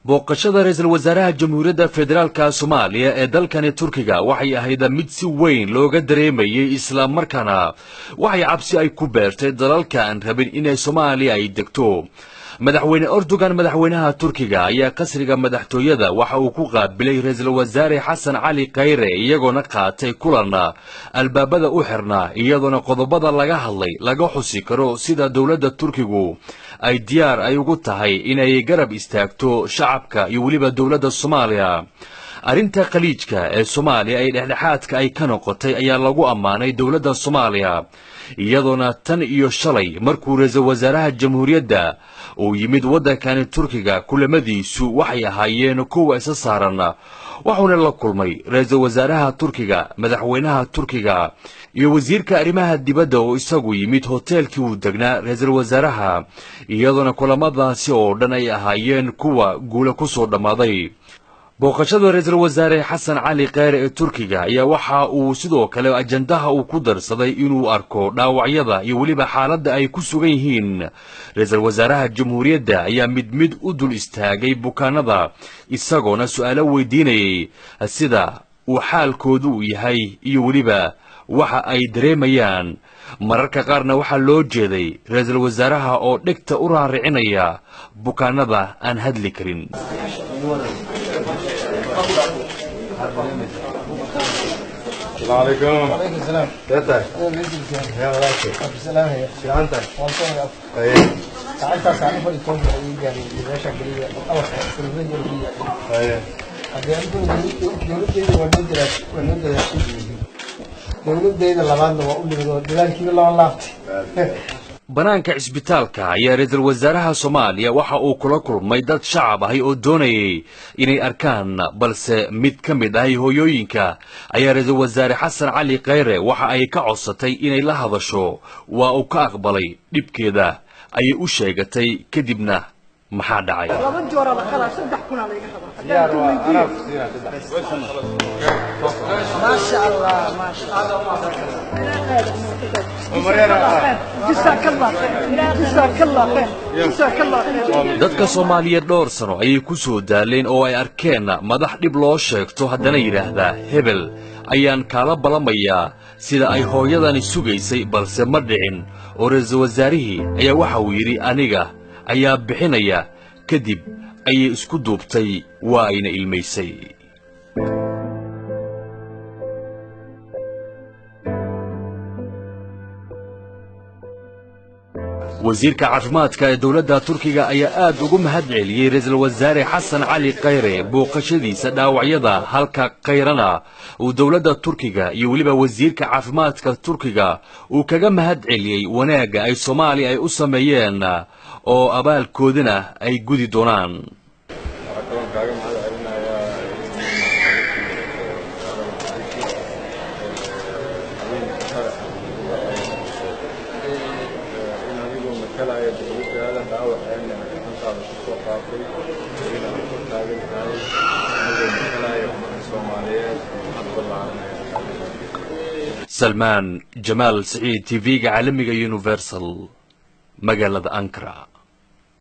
Booqashada ra-iisul wasaaraha Jamhuuriyadda Federaalka Soomaaliya ee dalkani Turkiga waxay ahayd mid si weyn looga dareemayay, islamarkaana waxay cabsi ay ku beertay dalalka aan rabin inay Soomaaliya ay degto. Madaxweyne Erdogan, madaxweynaha Turkiga, ayaa qasriga madaxtooyada waxa uu ku qaabilay ra-iisul wasaare Xasan Cali Khayre, iyagoona qaatay kulan albaabada u xirnaa, iyadoona qodobada laga hadlay laga xusi karo sida dowladda Turkigu ay diyaar ay ugu tahay inay garab istaagto shacabka iyo weliba dowladda Soomaaliya. Arrinta Khaliijka ee Soomaaliya ay dhexdhexaadka ay ka noqotay ayaa lagu ammaanay dowladda Soomaaliya, iyadoona tan iyo shalay markuu ra-iisul wasaaraha jamhuuriyadda uu yimid waddankani Turkiga kulamadiisu waxay ahaayeen kuwa isa saaran, waxuuna la kulmay ra-iisul wasaaraha Turkiga, madaxweynaha Turkiga iyo wasiirka arrimaha dibadda oo isagu yimid hoteelkii uu degnaa ra-iisul wasaaraha, iyadoona kulamadaasi oo dhan ay ahaayeen kuwa guula ku soo dhammaaday. Booqashada ra-iisul wasaare Xasan Cali Kheyre ee Turkiga ayaa waxa uu sidoo kale ajandaha uu ku darsaday inuu arko dhaawacyada iyo weliba xaaladda ay ku sugan yihiin. Ra-iisul wasaaraha jamhuuriyadda ayaa mid mid u dul istaagay bukaanada, isagoona su-aalo weydiinayay sida uu xaalkoodu u yahay iyo weliba waxa ay dareemayaan. Mararka qaarna waxaa loo jeeday ra-iisul wasaaraha oo dhegta u raaricinaya bukaanada aan hadli karin. السلام عليكم. عليكم السلام. كيفك؟ يا يا walaalkay. السلام. هي Fiican tahay? والله. Haye. Gacantaas 14 ayay gaaray meesha geliya awarka salbada geliya. Haye. Haddii anigu dowladeyda waa noo dadaashay, waa noo dadaashay. Dowladeyda labaadna waa u nimid oo dadaalkiiba laba laabtay. Banaanka cisbitaalka ayaa ra-iisul wasaaraha Soomaaliya waxa uu kula kulmay dad shacab ahi oo doonayay inay arkaan, balse mid ka mid ahi hooyooyinka ayaa ra-iisul wasaare Xasan Cali Kheyre waxa ay ka codsatay inay la hadasho. Waa uu ka aqbalay, dhibkeeda ayay u sheegatay. Kadibna maxaa dhacay? Laba joora la qalaa, 3000 layga rabaa. Diyaar waa, anaa ku siinaa saddex. ما شاء الله، ما شاء الله. جزاك الله خير، جزاك الله خير، جزاك الله خير. Dadka Soomaaliyeed dhowr sano ayay ku soo daaleen oo ay arkeen madax dhib loo sheegto haddana yidhaahdaa hebel ayaan kaala balamayaa, sida ay hooyadani sugaysay, balse ma dhicin oo ra-iisul wasaarihii ayaa waxa uu yidhi aniga ayaa bixinaya. Kadib ayay isku duubtay, waa ayna ilmaysay. Wasiirka caafimaadka ee dowladda Turkiga ayaa aad ugu mahad celiyey ra-iisul wasaare Xasan Cali Khayre booqashadiisa dhaawacyada, halka Khayrana uu dowladda Turkiga iyo weliba wasiirka caafimaadka Turkiga uu kaga mahad celiyey wanaagga ay Soomaaliya ay u sameeyeen oo abaalkoodina ay gudi doonaan. Waxaa kaloon kaaga mahad celinayaa haweenka qaraxa in adigoo matalaya dowladdaada dhaawaceena gacantaada ku soo qaatay, welina aad ku taagan tahay anigoo matalaya ummadda Soomaaliyeed mahad ballaaran ayaan kaaga. Salmaan Jamaal Siciid, TV-ga caalamiga Universal, magaalada Ankara.